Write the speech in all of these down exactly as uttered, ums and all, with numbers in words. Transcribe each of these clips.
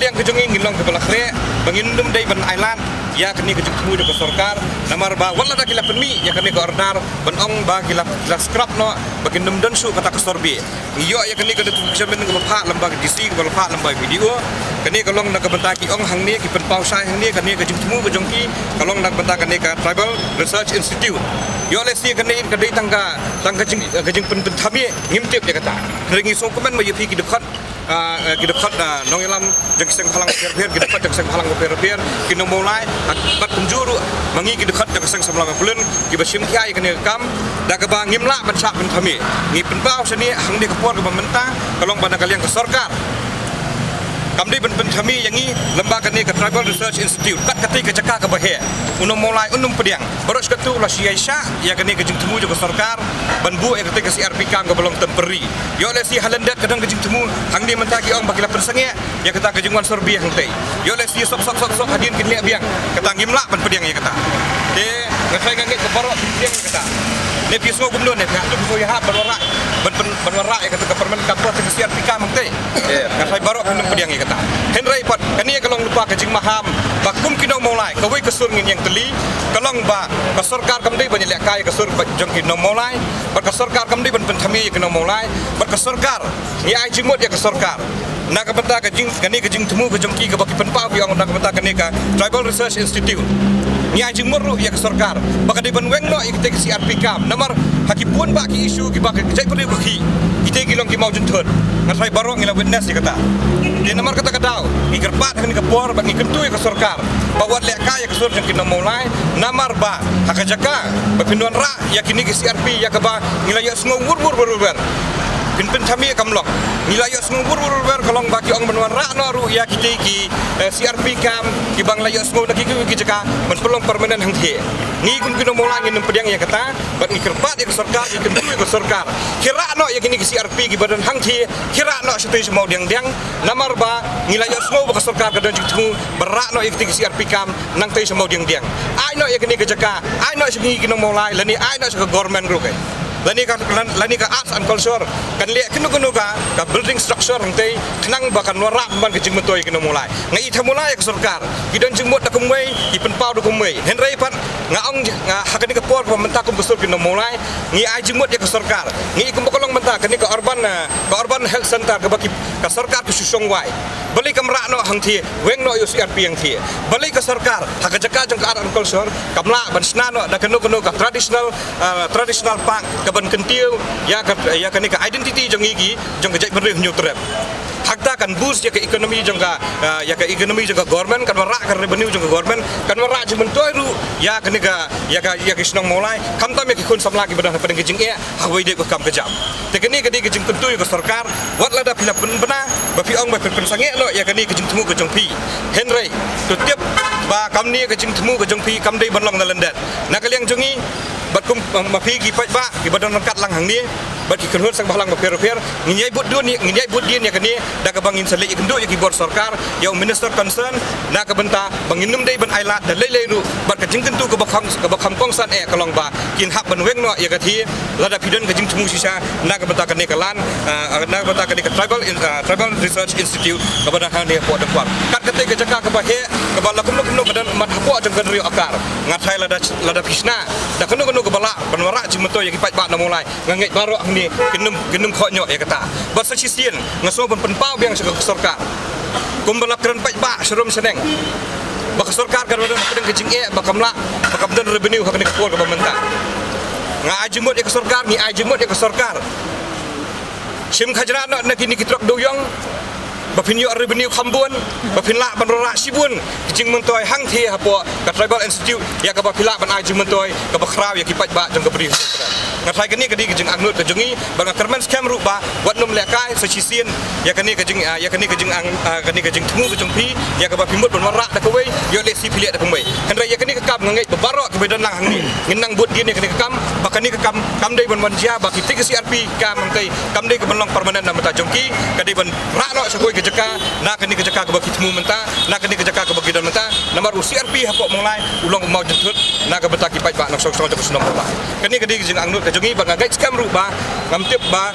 Ka jong ngi ngi long kiba la khreh ba ngin ym dei ban ailad ïa kane ka jingthmu jong ka sorkar, namar ba wat lada ki la pynmih ïa kane ka order ban ong ba ki la, ki la scrap noh, ba kin ym don shuh kata ka survey. Ngi ïoh ïa kane ka notification mynta kaba phah lyngba ka D C, kaba la phah lyngba ka B D O. Kane ka long na ka bynta ki ong hangne, ki pynpaw shai hangne, kane ka jingthmu ka jong ki ka long na ka bynta kane ka Tribal Research Institute. Ïoh lehse kane ka dei tang ka, tang ka jing, ka jingpynpynthame, ngim tip ïa kata. Hynrei ngi sngewkmen ba ïa phi ki dkhot, ah, eh, ki dkhot, ah, nongïalam jong ki seng bhalang bapher bapher, ki dkhot jong ki seng bhalang bapher bapher, ki nong Mawlai, ah, bad kumjuh ruh ma ngi ki dkhot jong ka seng samla Mawlai kiba shim khia ïa kane ka kam, da kaba ngim lah ban shah pynthame. Ngi pynpaw shane hangne ka por kaba mynta, ka long ba na ka liang ka sorkar kam dei ban pynthame ïa ngi lyngba kane ka Tribal Research Institute, kat katei ka jaka kaba heh. U nong Mawlai un ym pdiang. Baroh shi katto la shu ïaishah ïa kane ka jingthmu jong ka sorkar ban buh ïa katei ka C R P camp kaba long temporary. Ïoh lehse ha lyndet ka don ka jingthmu, hangne mynta ki ong ba ki la pynsangeh ïa kata ka jingwan survey hangtei. Ïoh lehse sop sop sop sop hadien kin leh biang. Kata ngim lah ban pdiang ïa kata. Te nga tharai nga ngeit ba baroh phi pdiang ïa kata. Ne phi sngew kumno ne phi hap tu phi sngew ïahap ban wanrah, ban pyn, ban wanrah ïa kata ka permanent campus, ka C R P camp hangtei. Nga tharai baroh phin ym pdiang ïa kata. Hynrei pat kane ka long lypa ka jingmaham ba kum ki nong Mawlai, kawei ka sur ngin ïeng tylli, ka long ba ka sorkar kam dei ban ïalehkai ïa ka sur ba jong ki nong Mawlai, bad ka sorkar kam dei ban pynthame ïa ki nong Mawlai, bad ka sorkar, ngi ai jingmut ïa ka sorkar na ka bynta ka jing, kane ka jingthmu ka jong ki kaba ki pynpaw ki ong na ka bynta kane ka Tribal Research Institute. Ngi ai jingmut ruh ïa ka sorkar ba ka dei ban weng noh ïa katei ka C R P camp, namar ha ki bun bah ki issue kiba ka jaitbynriew ka khih, kitei ki long ki mawjynthut. Nga tharai baroh ngi la witness ïa kata. Te namar kata ka daw ngi kyrpad ha kane ka por bad ngi kyntu ïa ka sorkar ba wat lehkai ïa ka sur jong ki nong Mawlai, namar ba ha ka jaka ba phin wanrah ïa kine ki C R P ïa kaba ngi la ïohsngew wur wur wur wur, phin pynthame kam long. Ngi la ïohsngew wur wur wur, ka long ba ki ong ban wanrah noh ruh ïa kitei ki, eh, C R P camp kiba ngi la ïohsngew na ki, ki, ki jaka ban pynlong permanent hangthie. Ngi kum ki nong Mawlai ngin ym pdiang ïa kata, bad ngi kyrpad ïa ka sorkar, ngi kyntu ïa ka sorkar, khie rah noh ïa kine ki C R P kiba don hangthie, khie rah noh shatei sha Mawdiangdiang, namar ba ngi la ïohsngew ba ka sorkar ka don jingthmu ban rah noh ïa kitei ki C R P camp nangtei sha Mawdiangdiang. Ai noh ïa kane ka jaka, ai noh sha ngi ki nong Mawlai, lane ai noh sha ka government ruh, eh. Lane ka, lan-, lane ka Arts and Culture kan leh kano kano ka, ka building structure hangtei khnang ba kan wanrah pynban ka jingmyntoi ïa ki nong Mawlai. Nga ithuh Mawlai ïa ka sorkar, ki don jingmut da kumwei, ki pynpaw da kumwei. Hynrei pat nga ong, nga, ha kane ka por kaba mynta kum ka sur ki nong Mawlai, ngi ai jingmut ïa ka sorkar. Ngi kumba ka long mynta kane ka urban, eh, ka urban health center kaba ki, ka sorkar ka shu shong wai. Balei kam rah noh hangthie, weng noh ïa u C R P hangthie. Balei ka sorkar ha ka jaka jong ka Art and Culture kam lah ban shna noh da kano kano ka traditional, ah, traditional park kaban kyntiew ïa ka, ïa kane ka identity jong ngi ki, jong ka jaitbynriew Hynñiewtrep. Hangta kan boost ïa ka economy jong ka, ah, ïa ka economy jong ka government, kan wanrah ka revenue jong ka government, kan wanrah jingmyntoi ruh ïa kane ka, ïa ka, ïa ka shnong Mawlai, khamtam ïa ki khun samla kiba don ha pdeng ka jingeh ha kawei de ka kam ka jam. Te kane ka dei ka jingkyntu ïa ka sorkar, wat lada phi la pynbna ba phi ong ba phi pynsangeh noh ïa kane ka jingthmu ka jong phi, hynrei to tip ba kamne ka jingthmu ka jong phi kam dei ban long na lyndet. Na ka liang jong ngi bad kum, ma phi ki paidbah kiba don ryngkat lang hangne bad ki kynhun seng bhalang bapher bapher, ngin ïai bud dien, ngin ïai bud dien ïa kane da kaba ngin sa leit ïakynduh ïa ki bor sorkar, ïa u minister concern, na ka bynta ba ngin ym dei ban ailad da lei lei ruh. Bad ka jingkyntu kaba kham, kaba kham kongsan eh ka long ba kin hap ban weng noh ïa ka thie lada phi don ka jingthmu shisha na ka bynta kane ka land, ah, na ka bynta kane ka Tribal In-, ah, Tribal Research Institute kaba don hangne hapoh Nongkwar. Kat katei ka jaka kaba heh, kaba la kumno kumno ka don mat hapoh jong ka ri Akar. Nga tharai lada, lada phi shna da kano kano kaba lah ban wanrah jingmyntoi ïa ki paidbah na Mawlai, nga ngeit baroh hangne kin ym, kin ym khoh ñiuh ïa kata. Bad sa shisien nga sngew ban pynpaw biang sha ka sorkar, kumba la kren paidbah sharum shaneng ba ka sorkar ka don ha pdeng ka jingeh, ba kam lah, ba kam don revenue ha kane ka por kaba mynta. Nga ai jingmut ïa ka sorkar, ngi ai jingmut ïa ka sorkar. Shim khajna noh na kine ki trok dewïong ba phin ïoh revenue kham bun, ba phin lah ban wanrah shibun ki jingmyntoi hangthie hapoh ka Tribal Institute, ïa kaba phi lah ban ai jingmyntoi kaba khraw ïa ki paidbah jong ka Bri. Nga tharai kane ka dei ka jingangnud ka jong ngi, bad nga kyrmen skhem ruh ba wat nym lehkai sa shisien ïa kane ka jing, ah, ïa kane ka jingang, ah, kane ka jingthmu ka jong phi, ïa kaba phi mut ban wanrah da kawei, ïoh lehse phi leh da kawei. Hynrei ïa kane ka kam nga ngeit ba baroh kiba don lang hangne ngin nang bud dien ïa kane ka kam, ba kane ka kam kam dei ban wan jia ba kitei ki C R P camp hangtei kam dei ka ban long permanent na bynta jong ki, ka dei ban rah noh sha kawei ka jaka, na kane ka jaka kaba ki thmu mynta, na kane ka jaka kaba ki don mynta. Namar u C R P hapoh Mawlai u long u mawjynthut na ka bynta ki paidbah nongshong shnong jong ka shnong Mawlai. Kane ka dei ka jingangnud ka jong ngi, bad nga ngeit skhem ruh ba ngam tip ba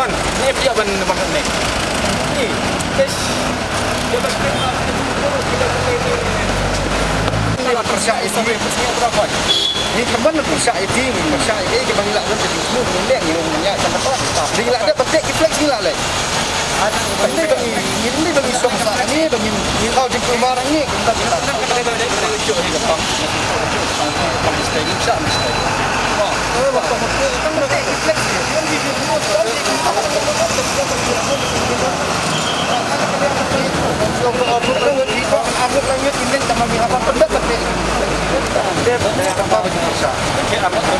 Ban, ni pia ban ban ni. Ni, kes. Dia ban ni. Ni pyrshah iti, pyrshah berapa? Ni teman pyrshah iti, ni pyrshah iti, ke bang ilak dan jadi semua ni lek ni orang banyak macam apa? Ni ilak dia betik ki flex ni lah lek. Ni bagi, ni bagi song sa ni bagi kau jingkul marang ni kita kita. Kan ada ada ada ada lucu ni depan. Kan mesti kan mesti. Oh, kan betik ki flex ni.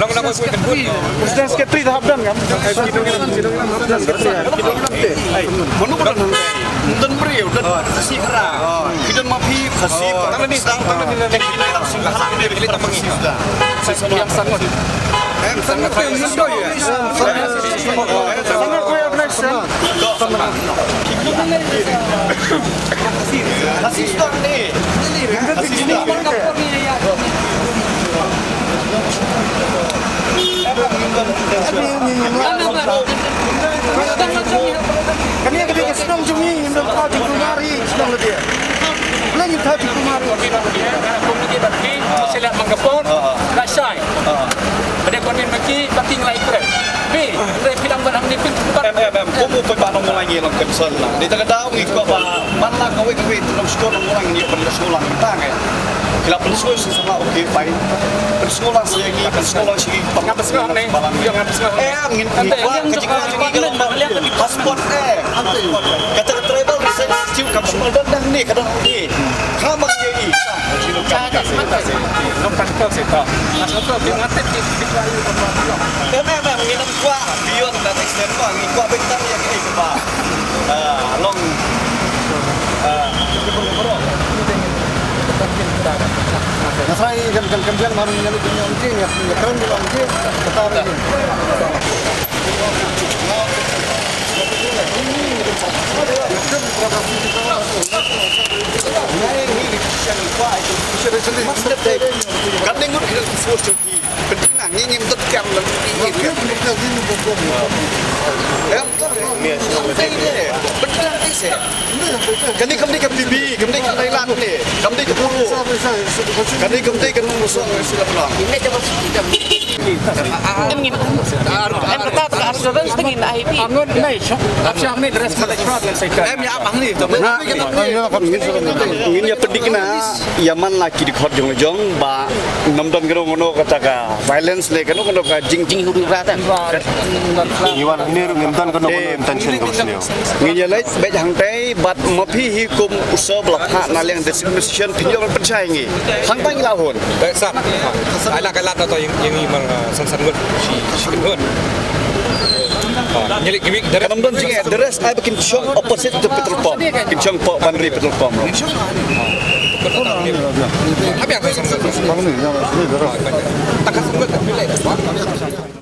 Long long wei kan bun. President Secretary dah hap don kan? President Secretary. Mano ba don? Don briew, don Khasi Khara. Ki don ma phi Khasi. Tang ni, tang tang ni. Tang ni, tang ni. Tang ni, tang ni. Tang ni, tang ni. Em, tang ni, tang ni. Tang ni, tang ni. Khasi Sudan ni. Khasi Sudan. Kane ka dei ka shnong jong ngi, ngim don khuid jingkulmar hi, shnong lade. Lei ngim khuid jingkulmar hi. Kum ngi bad ki, sila mang ka por, la shai. Bad kon min ma ki, ba ki ngi la i krem. Bi, hynrei phi dang ban hangne phi. Em, em, em, kum u paidbah Nongmulai ngi long concern lang. Dei ta ka daw ngi kwah ba man la kawei kawei te nongshkor Nongmulai ngi ïoh ban ïoh sngewlang tang eh. Ki la pynsngew sha samla, okay, fine. Pynsngew lang sha ngi, pynsngew lang sha ngi. Ngam pynsngew hangne. Ngam pynsngew hangne. Em, ngi kwah ka jingkwah jong ngi ka long ba passport eh. Kata ka tribal resettlement kam shu don hangne, ka don hangne. Ka ma ngi. Em, em, em, ngi nang kwah beyond that extent, ngi kwah beit tang ïa kine kiba, ah, long, ah, nga tharai kan, kan, kan biang baroh ngi ïa kine ong jing, ïa, ïa kren ong jing, kata ong jing. Kan dei ngut ki dang force. Pynthikna, ngi ngim dot kam lang. Em, pynthikna, eh, pynthikna, eh, se. Kane kam dei ka P B, kam dei ka Thailand ne, kam dei ka Puro. Kane kam dei ka nong song, sila pynang. Em, kata, kata, Angun nei shok. Ap shok nei dress management kan sai kan. Em ya ap ang ni. Ngin ïa pyndik na ïa man la ki dkhot jong jong ba ngam don kano kano kata ka violence le kano kano ka jing jing hu ra ta. Iwan ni ru ngam don kano kano intention ko sne. Ngin ïa leit bad hangtai bad ma phi hi kum u sir ba la phah na liang district administration phin ïoh ban pynshai ngi. Hangtai ngi la hun. Sa. Ai la ka la ta to ïing ïing mar san san ngut shi shi ngut. Nyelik gimik. Ka nang don jingeh, the rest ai ba kin shong opposite to petrol pump. Kin shong po ban ri petrol pump. Apa yang saya tak kasih.